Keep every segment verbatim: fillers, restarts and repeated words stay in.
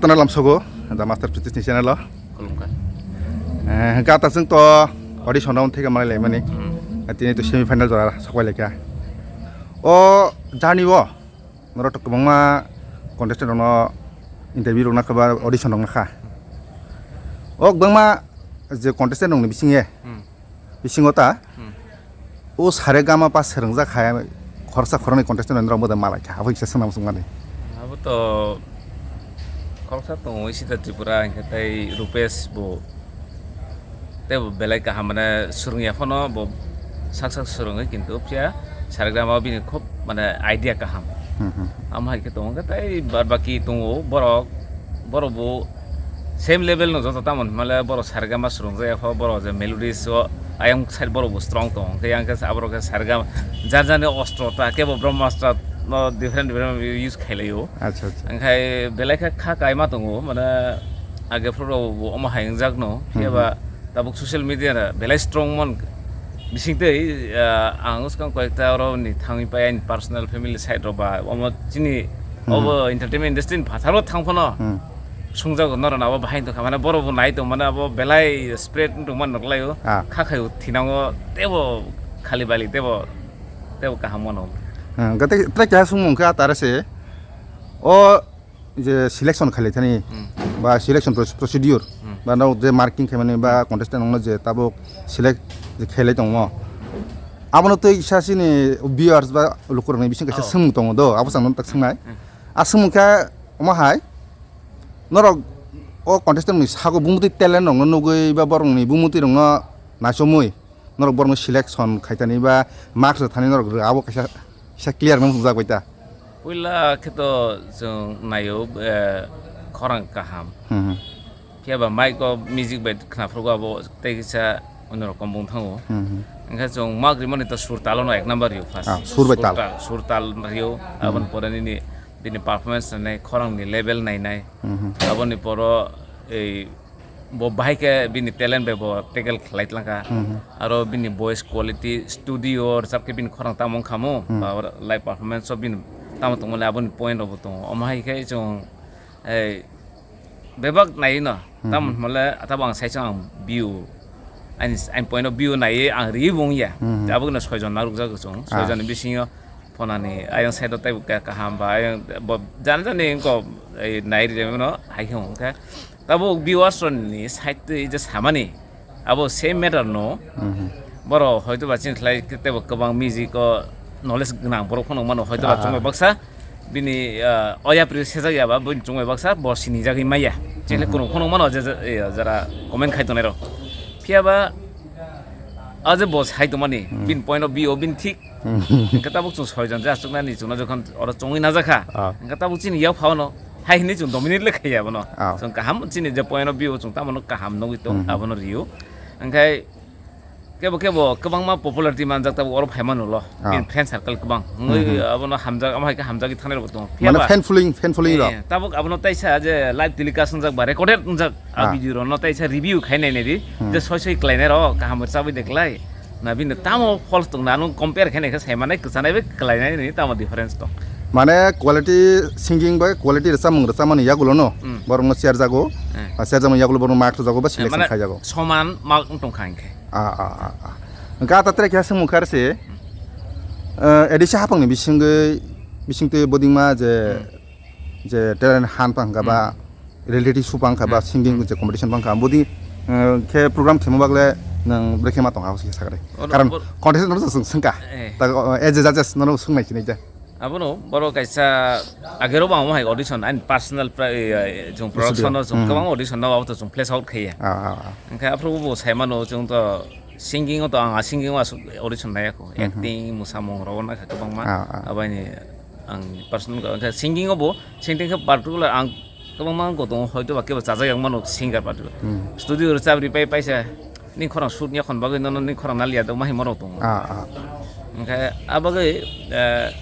Channel lamsogo, The Master Practice ni channel o. Khulumkha. Eh, gata chwng to audition round theke malai laimani. Hmm. Tini to semi final jora sakwai laikha. O jani o norok to kwbangma contestant rokno interview rokna kha ba audition rokna kha. O kwbangma je contestant rokni bisinge Hmm. bisingo ta Hmm. o sare gama pa swngjak hai khoroksa khoroknwi contestant rok bo da malai kha abo kisa swnam swngnani. Abo to khoroksa tongo sita Tripura hwnkhe tei Rupesh bo tei bo belai kaham mane swrwngya phano bo sak sak swrwngwi kintu phiya sare gama bini khub mane idea kaham. Hmm, hmm. Amo hai khe tongo khe tei bad baki tongo borok borok bo same level no joto tamo hinmale borok sarigama swrwngjak ya pho borok je melodies o ayang side borok bo strong tongo hwnkhe yang khe aborok khe sarigama jar jarni ostro ta kebo brahmastra no different different use khailai o. Acha, acha. Hwnkhe belai khe kha kaima tongo mane age phuru rok bo omo hai wngjak no Hmm, phiya ba hmm. Tabuk social media na belai strong mon bising tei ang uskang koyekta oro ni thangwi pai ani personal family side rok ba omo chini Hmm. Obo entertainment industry ni phatar o thang phano Hmm. Sungjago norok abo bahai tongkha mane borok bo nai tong mane abo belai spread wng tong mani nokhlaio Ah. Kha khaio thinango tebo khali bali tebo tebo kaham mano. Hmm, gate trai keha sungmung kha tare se o je selection khailai thani Hmm. Ba selection proce- procedure Hmm. Ba no je marking khaimani ba contestant no je tabuk select je khailai tongmo abono tei isa sini viewers ba lukurokni bising kaisa Ah. Sungmung tongo do abo chang tak sungnai Hmm. A sungmung kha omo hai norok o contestant ni sago bumutwi talent rokno nugwi ba borokni bumutwi rokno naichomwi norok borokno selection khaitani ba marks rwthani norok rw abo kaisa kisa clear nang jak bai ta. Puila khe to chwng naio, eh, khorang kaham. Hmm, hmm. Phiya ba mic o music bai khna phuru abo tei kisa onno rokom bung thango. Hmm, hmm. Hwnkhe chwng mak rimani to sur talo no ek number rio first. Ah, sur bai tal. Sur tal rio, Hmm. Aboni pore nini bini performance nai khorang ni level nai nai. Hmm, hmm. Aboni poro ei Bo bahai khe bini talent bai bo tackle khlai tlangkha. Hmm. Aro bini voice quality, studio rwchap khe bini khorang tamo wngkha mo, Hmm. ba live performance o bini tamo tongmani aboni point rok bo tongo. Omo hai khe chwng, ei, bebak naiwi no, Hmm. Tamo hwnmale tabuk ang sai chwng ang view, ani, ani point of view naiwi ang riwi bo wngya. Hmm. Tabukno soijon narwkjago chwng, Ah. Soijon ni bisingo phonani ayang side o teibo kaham ba ayang bo jani jani wngkha, ei, nai rijak mano hai khe hwnkhe. Tabuk viewers rokni side twi je samani, abo same matter no. Mhm. Borok hoito ba chini khlai teibo kwbang music o knowledge gwnang borok phano mano hoito ba Ah. Chwng bai baksa bini, ah, oya pri sejak ya ba bini chwng bai baksa bo sinijagwi maya. Chini Mhm. Kuno phano mano je, je, eh, jara comment khai tongnai rok. Phiya ba a je bo sai tongmani, Hmm. Bini point of view o bini thik. Hmm. Hwnkhe tabuk chwng soijon je achuknani chwngno jokhon oro chongwi najakha. Ah. Hwnkhe tabuk chini yak phano hai hwnwi chwng dominate le khaiya bono. Ah. Chwng kaham chini je point of view chwng tamo no kaham nugwi tong Hmm. Abono rio. Hwnkhe kebo kebo kwbangma popularity manjak tabuk oro phaimano lo. Ah. Bini friend circle kwbang. Wngwi Hmm, hmm. Abono hamjak, amo hai khe hamjagwi thangnai rok tongo. Mane Phiya ba fan following, fan following rok. Eh, tabuk abono taisa je live telecast wngjak ba recorded wngjak. A Ah. Video rokno taisa review khai nai nai di. Hmm. Je soi soi khlainai rok kaham rwchabwi de klai. Na bini tamo false tong na nung compare khai nai khe sai manai kwchanai bai khlainai ni tamo difference tong. Mane quality singing bai quality rwchapmung rwchapmani yagulo no Hmm. Borokno share jago. Hmm. A share jakmani yagulo borokno mark rwjago ba Eh, selection mane khai jago. Soman mark wng tong kha hinkhe. Ah, ah, ah, ah. Hwnkhe a ta tere khe swngmung khe se, Hmm. Eh, A D C hapangni bisingwi, bisingtwi bodingma je Hmm. je talent hunt pang kha ba Hmm. Reality show pang kha ba Hmm. Singing Hmm. Je competition pang kha bodi, eh, khe program khemo bagle nwng brekhe ma tong ha hwsai sakhe. Oro, Karon oro. Contestant no swng swngkha. Eh. Ta, eh, as a judges no swngnaisi nai ja. Abono boro kaisa agero ba omo hai audition ani personal pra-, eh, eh, jong Studio. Production no jong Hmm. Kwbang audition no abo to jong place out khaiya. Ah, ah, ah. Hwnkhe aphuru bo sai mano jong to singing o to ang a singing o aswk audition naiya kho. Mhm. Acting, mwsamung rok nai kha kwbangma. Ah, ah. Abaini ang personal kha, hwnkhe singing o bo, singing khe particular ang kwbangma wngkha tongo, hoito ba kebo chajak yang mano singer particular. Hmm. Studio rwchap ri pai paisa, ning khorang shoot ya khon bagwi nono ning khorang naliya do mahi morok tongo. Ah, ah. Hwnkhe a bagwi, eh,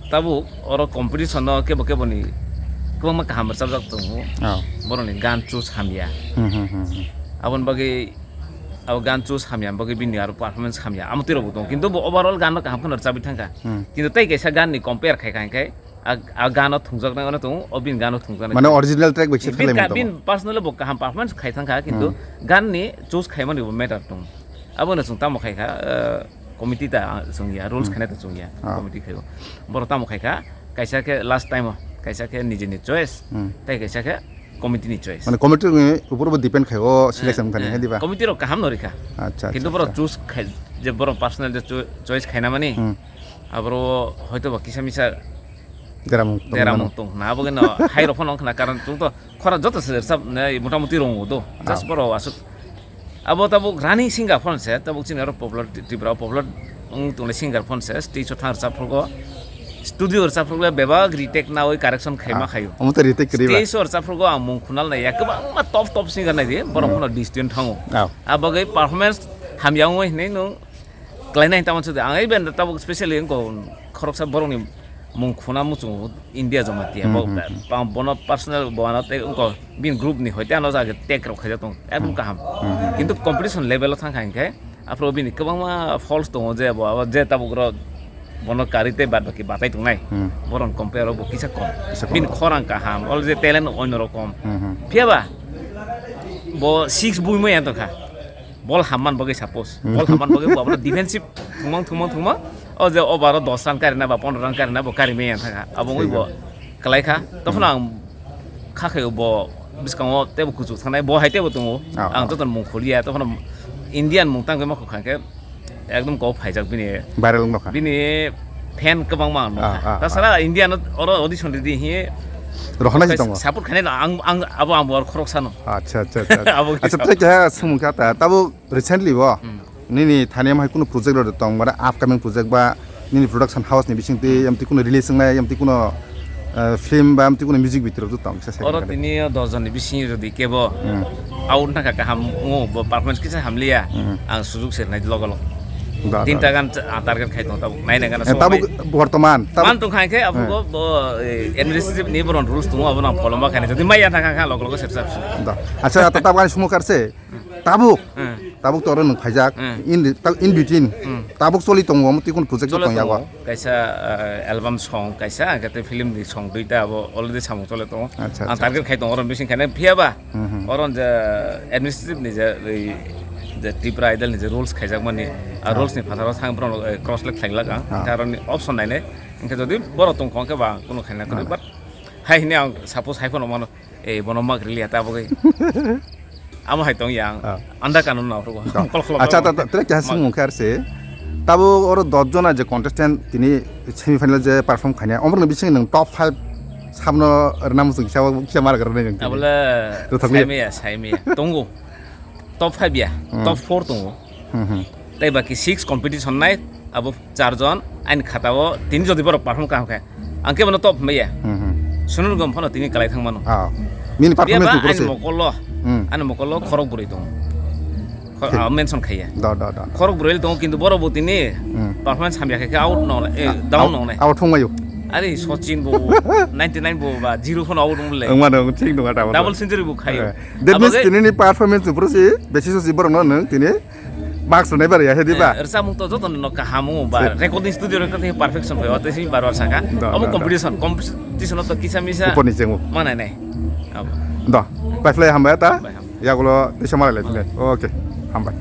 tabuk oro competition no kebo kebo ni kwbangma kaham rwchapjak tongo. Ah. Borokni gan choose hamya. Hmm, hmm, hmm, hmm. Aboni bagwi Abo gan choose hamya, bagwi bini aro performance hamya. Amo twi rokbo tongo. Kintu bo overall gan no kaham kheno rwchabwi thangkha. Hmm. Kintu tei kaisa gan ni compare khai khai khai A, a gano thungjaknai ono tongo, o bini gano thungjaknai Mane tongo. Original track bai se Bin thelai ka-, mung tongo. Bin personally bo kaham performance khai thangkha, kintu Hmm. gan ni choose khaimani bo matter tongo. Abono chwng tamo khaikha, eh, committee ta chwngya, rules Hmm. khainai ta chwngya, Ah. committee khaio. Borok tamo khaikha, kaisa khe last time o, kaisa khe nijini choice, Hmm. tei kaisa khe committee ni choice. Mane committee ni upor bo depend khai o selection Eh, thani, eh, he diba? Committee rok kaham no rikha. Acha, acha, Kintu borok acha. choose khai, je borok personal je cho-, choice khaina mani, Hmm. aboro hoito ba kisa misa Deramung tong Deramung mano. tong na, abo geno hai rok phano wngkha na, karon chwng to khora joto se rwchap ne motamuti rongo do. Just Ah. borok aswk. Abo tabuk running singer phano se, tabuk chini oro popular, Tripura o popular wng tongnai singer phano se, stage o thang rwchap phrugo, studio rwchap phrugo bebak retake nawi correction khaima Ah, khaio. Omo to retake kwrwi ba? Stage o rwchap phrugo ang mung khunal nai ya, kwbangma top top singer nai di, borok Hmm. phano distant thango. Ah. Abagwi performance hamya wngwi hinwi nwng Khlainai tamo chwdi ang even tabuk specially wngkha khoroksa borokni mung khuna muchungo India Jamatia Hmm, bo hmm, hmm. Bono personal bo ano tei wngkha bini group ni hoite ano jaga tag rok khaijak tongo ekdom Hmm. kaham Hmm, hmm. Kintu competition level o thangkha hinkhe aphuru bini kwbangma faults tongo je bo abo je tabuk rok bono karwi tei bad baki batai tongnai Hmm. Boron compare rok bo kisa kom Kisa kom. Bini khorang kaham ol je talent onno rokom Hmm, hmm. Phiyaba bo six bui maya tongkha. Bol hamman bagwi suppose, Hmm. bol hamman bagwi bo abono defensive thwngmang, thwngmang, thwngmang. O je over o dos run karina ba pondro run karina bo kari maya thangkha. Abo wngwi bo Thangkha. Kwlaikha. Tophano Hmm. ang kha khaio bo bwskango teibo kuchuk thangnai, bo hai teibo tongo. Ah, Ang ah. jotono mung khuliya, tophano Indian mung tangwi ma khukha khe ekdom kok phaijak bini. Viral wngkha. Bini fan kwbangma ang nukha. Ah, ah, Tasara ah. Indian oro audition ridi hi Rohornai se tongo. Support khainai no ang, ang, abo ang bo khoroksano. Acha, acha, acha. Abo Acha, kisa. Tei keha swngmung kha ta, tabuk recently bo Hmm. nini thani amhai kunu project rok tong, mane upcoming project ba nini production house ni bising twi yamtwi kunu release wngnai, yamtwi kunu, eh, film ba yamtwi kunu music video rok tong, kisa Oro second. Tini o dos jon ni bising rodi kebo Hmm. out na ka kaham ngo bo performance kisa hamliya. Hmm. Ang sujuk se nai logo logo. Da, Tin da. Ta gan ta-, ah, target khai tong tabuk. Nai nai gan Eh, so tabuk mai. Bortoman, tabuk. Man tong khai khe abo Hmm. Bo, bo, eh, administrative ni boron rules tongo, abo nang follow ma khainai. Jodi maya thang kha, kha log log sersa. Da. Acha, ta tabuk ani sumo karse. Tabuk. Hmm. Tabuk to oro nung phaijak. Hmm. In, ta-, in between. Hmm. Tabuk choli tongo, omo tikun project Chole tong yago. Tongo. Kaisa, eh, album song, kaisa, ang kete film ni song duita abo already samung chole tongo. Acha, Ang acha, target acha. Khai tongo, oro missing khainai. Phiyaba, Hmm, hmm. Oro je administrative ni je, oi, je Tripura Idol ni je rules khaijakmani, ah, Ah. Rules ni phataro thang borok, eh, cross leg khlailak ang. Ah. Tei aro ni option nainai. Hingke jodi borok tongkha hingke ba ang kunu khaina kwrwi, Ah. But hai hini ang suppose hai phano mano, eh, bono mak rili ya ta bagwi. Amo hai tong yang, Ah. Anda kanun na phrugo. Ah. Kol kholo Acha, ta, ta, tere kya Mak- sung mung kar se. Tabo oro dos jona je contestant tini semi final je perform khanya. Omor ni bising nang top five sabno rnam sung kisa, kisa mar garne nang tini. Abole Ruthak liya. Saimia, saimia. Tongo. Top five ya, Hmm. Top four tongo. Hmm, hmm. Tei baki six competition nai, abo char jon, aini khata o tini jodi borok perform kaham khe, ang khe bono top hwnmaya. Hmm, hmm. Sunil Gom phano tini kalai thang mano. Ah. Mini performance Phiya ba ni aini pore se. Mokol o, Hmm. Aini mokol o khorok bwrwi tongo. Kho-, Thik. Ah, mention khaiya. Da, da, da, da. Khorok bwrwi tongo, kintu borok bo tini Hmm. Performance hamya khe, khe out no, eh, Out, down out, no nai. Out thung mayo. Ari Sachin bo, ninety nine bo ba, zero phano out wng le. Wng mano, thik nungkha tamo. Double century bo khayo. Eh. That means Abo ge- tini ni performance ni pore se, besi sosi borok no nung tini. Marks rwnai bar ya, he di ba? Eh, rwchapmung to joto no kaham o ba, Sir. Recording studio rok to perfection phaio, tei simi bar bar saka. Da, Omo da, da. Competition, competition to kisa misa Upor ni chengo. Manai nai. Abo. Da, pai phlai hambai ta. Bai ham. Yagulo tisa malai lai phlai. Okay, hambai.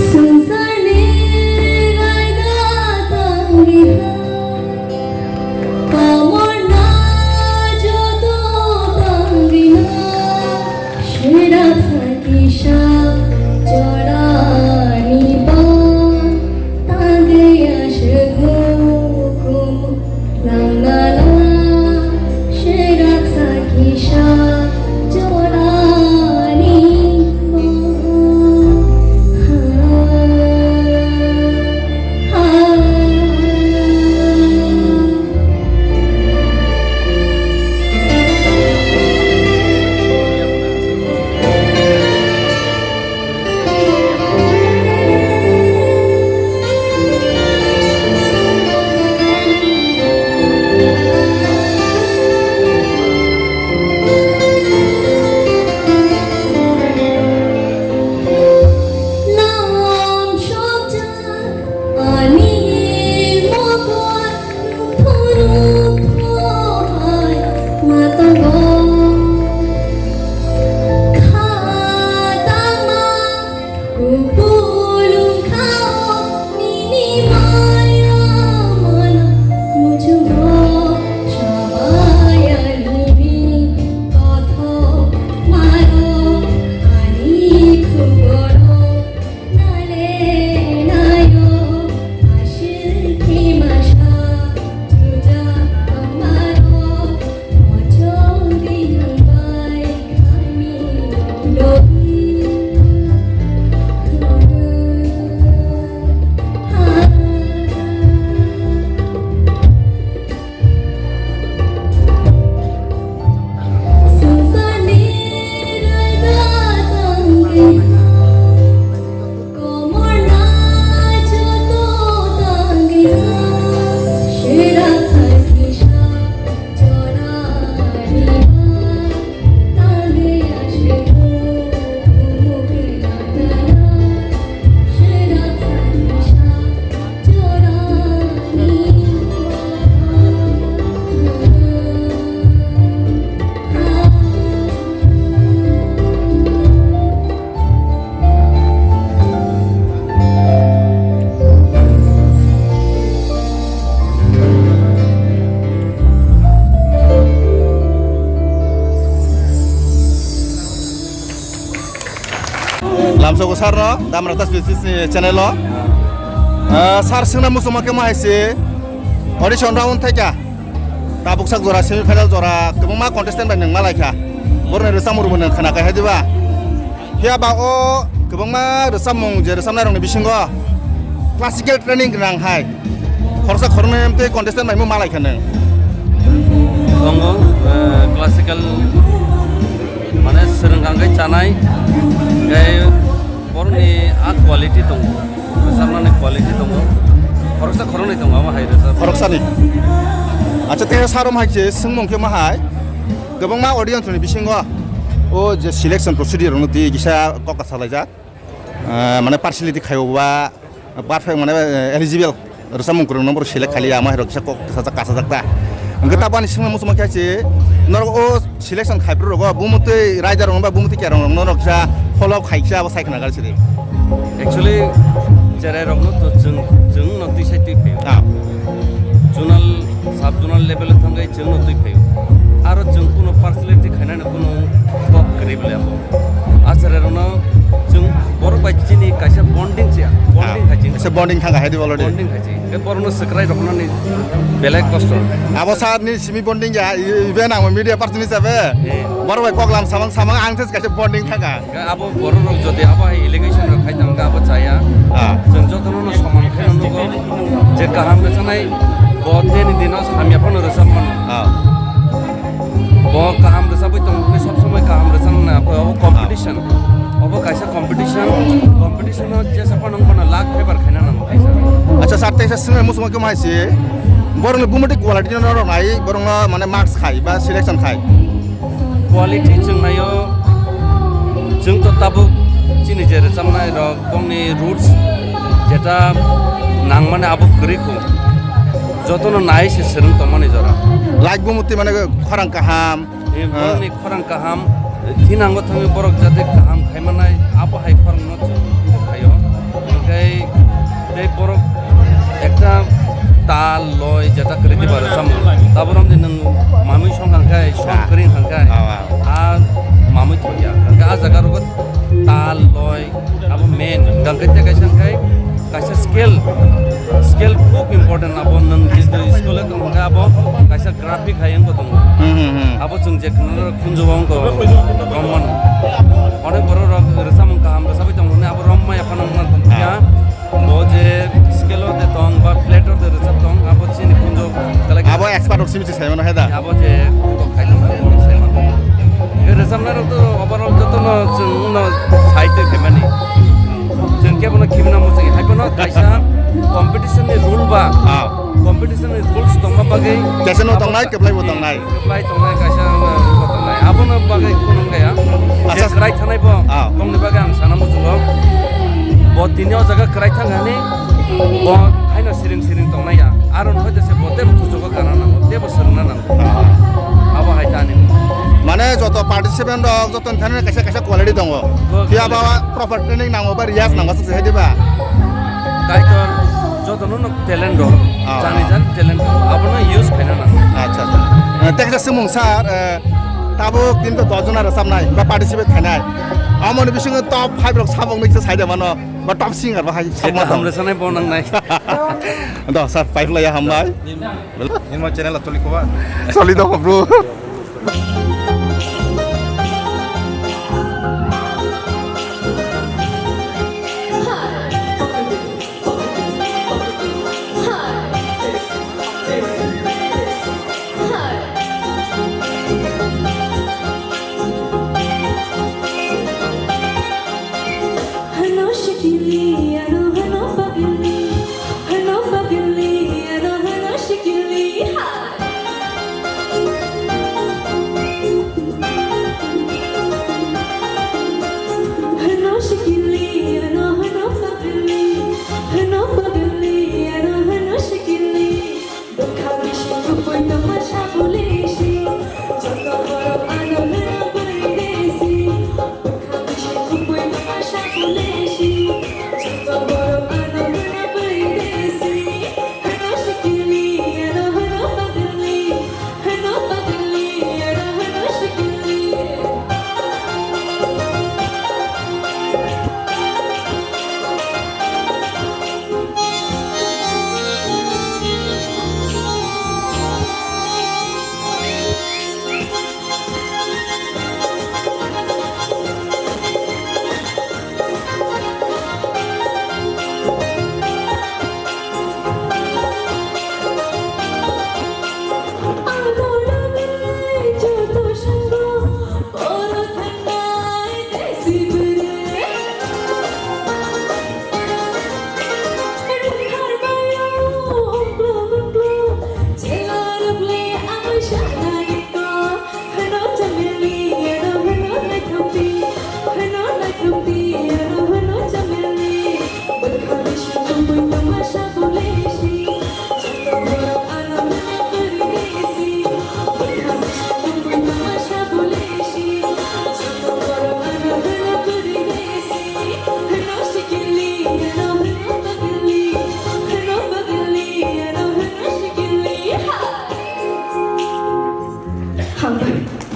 Swngcharni raida tangriha, komorna joto tangriha, sera sakisa jorani ba. Lamsogo sir no, Damra Tas Bisi ni channel o. Ah, sir, swngna muchungma khe ma hai se audition round thai kha. Tabuk sak jora semi final jora kwbangma contestant bai nwng malai kha. Borokni rwchapmung rwbo nwng khna kha hai diba? Phiya ba o kwbangma rwchapmung je rwchapnai rokni bisingo classical training rang hai. Khoroksa khoroknwi tei contestant bai malai kha nwng. Tongo, eh, classical mane swrwng kha hwnkhe chanai, tei borokni a quality tongo, rwchapnani quality tongo, khoroksa khoroknwi tongo abo hai rwchap. Khoroksani. Acha, tei sir o hai se swngmung khe ma hai, kwbangma audience ni bisingo o je selection procedure rokno twi kisa kok salaijak. Ah, mane partiality khaio ba perfect mane, eh, eligible rwchapmung kwrwng number select khali ama hai rok kisa kok kisa kasa jak ta. Hwnkhe tabuk ani swngmung muchungma khe se norok o selection khai bwrwi rogo bumutwi raida rok ba bumutwi kerong rok norok kisa follow up khai kisa abo sai khna gal sidi. Actually, cherai rokno to chwng, chwng no twi sai twi phaio. Ah. Zonal, sub zonal level o thangwi chwngno twi phaio. Aro chwng kuno personality khainani kuno kok kwrwi bwle abo. Acharya rokno chwng borok bai chini kaisa bonding se, bonding Ah, hai chini. Kaisa bonding thang hai di already. Bonding hai chini. Ke borokno swkrai roknani belai kosto. Abo sir ni simi bonding ya, i-, ibe nang media person hisabe. Eh. Borok bai kok lam samang samang ang se kaisa bonding thang kha. Khe abo borok rok jodi abo hai allegation rok khai tong khe abo chaya. Ah. Chwng jotono no soman khe nugo je kaham rwchanai bo teni dino hamya phano rwchap mano. Ah. Bo kaham rwchabwi tong hwnwi sob somoi kaham rwchang na abo, abo competition. Abo kaisa competition, competition o jesa phano wng phano luck favor khaina nango kaisa. Acha sir, teisa swngmung muchungma khe ma hai se borokni bumutwi quality no rok nai borokno mane marks khai ba selection khai. Quality chwng naio, chwng to tabuk chini je rwchapnai rok bongni roots jeta nangmani abo kwrwi kho, jotono nai se swrwng tongmani jora. Like bumutwi mane khorang kaham. Ni Ah. Borokni khorang kaham, thinango thangwi borok jate kaham khaimanai abo hai khorang no chwng khaio. Hwnkhe tei borok ekta tal loi jeta kwrwi diba rwchapmung. Tabuk romni nwng mamui song hangkhe, song Ah. kwrwi hangkhe, Ah, ah. A mamui thokya. Hwnkhe a jaga rogo tal loi abo main. Hwnkhe tei kaisa hwnkhe kaisa scale, scale khub important abo nwng jito school o tong hwnkhe abo kaisa graphic hai wngbo tongo. Hmm, hmm, hmm. Abo chwng je khwnarok khunju o wngkha romman. Onek borok rok rwchapmung kaham rwchapwi tongo hwnwi abo rom maya phano wngna tongkha. Ah. Bo je scale o de tong ba plate o de rwchap tong abo chini khunju kalai. Abo expert rok simi se sai mano hai da. Abo je kok khai tong abo sai mano. Rwchapnai rok to overall joto no chwng no sai twi phaimani. Chwng kebono khibina muchungi hai phano kaisa competition ni rule ba. Ah. Competition ni rules tongma bagwi Kaisa no abo tongnai, kwplai bo tongnai. Kwplai tongnai, kaisa, uh, tongnai. Abono bagwi khunung kaya. Acha. Je kwrai thanai bo, Ah. Bongni bagwi ang sana muchungo. Bo tini o jaga kwrai thang hani, bo haino siring siring tongnai ya. Aro no hoite se bo tebo kuchugo gana nango, tebo swrwngna nango. Ah. Abo hai tani. Mane joto participant rok, joto thani kaisa kaisa quality tongo. Phiya ba proper training nango ba riyaz nango se hai diba? Kaitor joto no talent rok, Ah. Jani jani talent rok, abono use khaina nango. Acha, acha. Eh, tei kaisa swngmung sir, eh, tabuk tini to dos jona rwchapnai ba participate khainai. Amoni bisingo top five rok sabok nwi kisa saida mano ba top singer ba hai sabok kaham mano. Rwchapnai bo nangnai. Do sir, five laya hambai. Nini channel tuli kowa. Soli do bro. Hano shikili, ano hano babili, hano babili, ano hano shikili, ha!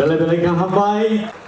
Belai belai kha hambai.